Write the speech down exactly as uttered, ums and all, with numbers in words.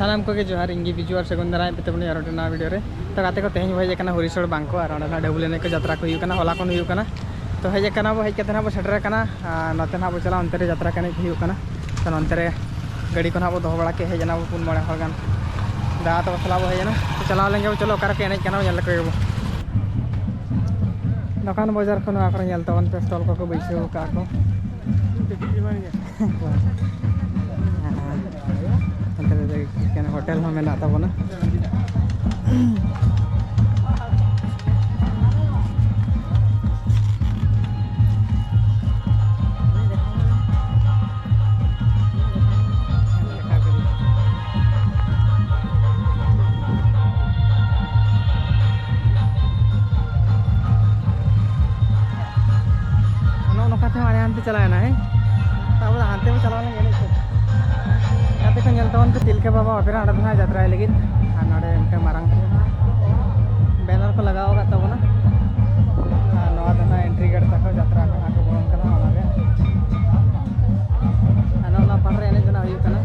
ᱥᱟᱱᱟᱢ ᱠᱚᱜᱮ ᱡᱚᱦᱟᱨ, ᱤᱧ ᱜᱮ ᱵᱤᱡᱩ ᱟᱨ ᱥᱟᱹᱜᱩᱱ ᱫᱟᱨᱟᱢ ᱯᱮ ᱛᱟᱵᱚᱱᱟ ᱟᱨ ᱢᱤᱫᱴᱮᱱ ᱱᱟᱣᱟ ᱵᱷᱤᱰᱤᱭᱳ ᱨᱮ᱾ ᱛᱚ ᱜᱟᱛᱮ ᱠᱚ, ᱛᱮᱦᱮᱧ ᱵᱚ ᱦᱮᱡ ᱟᱠᱟᱱᱟ ᱦᱚᱨᱤᱥᱚᱲ ᱵᱟᱝᱠᱚ ᱟᱨ ᱚᱸᱰᱮ ᱱᱟᱜ ᱰᱟᱹᱵᱩᱞ ᱮᱱᱮᱡ ᱠᱚ ᱡᱟᱛᱨᱟ ᱠᱚ ᱦᱩᱭᱩᱜ ᱠᱟᱱᱟ, ᱦᱚᱞᱟ ᱠᱷᱚᱱ ᱦᱩᱭᱩᱜ ᱠᱟᱱᱟ᱾ ᱛᱚ ᱦᱮᱡ ᱟᱠᱟᱱᱟ ᱵᱚ, ᱦᱮᱡ ᱠᱟᱛᱮ ᱱᱟᱜ ᱵᱚ ᱥᱮᱴᱮᱨ ᱟᱠᱟᱱᱟ ᱟᱨ ᱱᱚᱛᱮ ᱱᱟᱜ ᱵᱚ ᱪᱟᱞᱟᱜᱼᱟ, ᱚᱱᱛᱮ ᱨᱮ ᱡᱟᱛᱨᱟ ᱠᱚ ᱮᱱᱮᱡ ᱦᱩᱭᱩᱜ ᱠᱟᱱᱟ᱾ ᱛᱚ ᱱᱚᱱᱛᱮ ᱨᱮ ᱜᱟᱹᱰᱤ ᱠᱚ ᱱᱟᱜ ᱵᱚ ᱫᱚᱦᱚ ᱵᱟᱲᱟ ᱠᱮᱫ, ᱦᱮᱡ ᱮᱱᱟ ᱵᱚ ᱯᱩᱱ ᱢᱚᱬᱮ ᱦᱚᱲ ᱜᱟᱱ᱾ ᱫᱟᱫᱟ ᱛᱟᱠᱚ ᱥᱟᱞᱟᱜ ᱵᱚ ᱦᱮᱡ ᱮᱱᱟ᱾ ᱛᱚ ᱪᱟᱞᱟᱣ ᱞᱮᱱ ᱜᱮ ᱵᱚ, ᱪᱚᱞᱚ ᱚᱠᱟ ᱨᱮᱠᱚ ᱮᱱᱮᱡ ᱠᱟᱱᱟ ᱵᱚ ᱧᱮᱞ ᱞᱮᱠᱚ ᱜᱮᱵᱚ᱾ ᱫᱚᱠᱟᱱ ᱵᱟᱡᱟᱨ ᱠᱚ ᱱᱚᱣᱟ ᱠᱚᱨᱮ ᱧᱮᱞ ᱛᱟᱵᱚᱱ ᱯᱮ, ᱥᱴᱚᱞ ᱠᱚᱠᱚ ᱵᱟᱹᱭᱥᱟᱹᱣ ᱟᱠᱟᱫ ᱠᱚ᱾ ᱦᱮᱸ, ᱱᱚᱛᱮ ᱨᱮ ᱮᱠᱮᱱ ᱦᱳᱴᱮᱞ ᱦᱚᱸ ᱢᱮᱱᱟᱜ ᱛᱟᱵᱚᱱᱟ᱾ ᱱᱚᱜᱼᱚ ᱱᱚᱝᱠᱟ ᱛᱮᱦᱚᱸ ᱟᱞᱮ ᱦᱟᱱᱛᱮ ᱪᱟᱞᱟᱣ ᱮᱱᱟ, ᱦᱮᱸ? ᱛᱟᱯᱚᱨᱮ ᱦᱟᱱᱛᱮ ᱵᱚ ᱪᱟᱞᱟᱣ ᱞᱮᱱ ᱜᱮ ᱮᱱᱮᱡ ᱥᱮᱫ᱾ ᱜᱟᱛᱮ ᱠᱚ ᱧᱮᱞ ᱛᱟᱵᱚᱱ ᱯᱮ, ᱛᱤᱞᱠᱟᱹ ᱵᱟᱵᱟ ᱚᱯᱮᱨᱟ ᱚᱸᱰᱮ ᱫᱚ ᱦᱟᱸᱜ ᱡᱟᱛᱨᱟᱭ ᱞᱟᱹᱜᱤᱫ᱾ ᱟᱨ ᱱᱚᱰᱮ ᱢᱤᱫᱴᱟᱝ ᱢᱟᱨᱟᱝ ᱵᱮᱱᱟᱨ ᱠᱚ ᱞᱟᱜᱟᱣ ᱟᱠᱟᱫ ᱛᱟᱵᱚᱱᱟ᱾ ᱟᱨ ᱱᱚᱣᱟ ᱫᱚ ᱦᱟᱸᱜ ᱮᱱᱴᱨᱤ ᱜᱮᱴ ᱛᱟᱠᱚ, ᱡᱟᱛᱨᱟ ᱠᱚ ᱦᱟᱸᱜ ᱠᱚ ᱵᱚᱞᱚᱱ ᱠᱟᱱᱟ ᱚᱱᱟᱜᱮ᱾ ᱟᱨ ᱱᱚᱜᱼᱚ ᱱᱚᱣᱟ ᱯᱟᱦᱴᱟ ᱨᱮ ᱮᱱᱮᱡ ᱫᱚ ᱦᱟᱸᱜ ᱦᱩᱭᱩᱜ ᱠᱟᱱᱟ᱾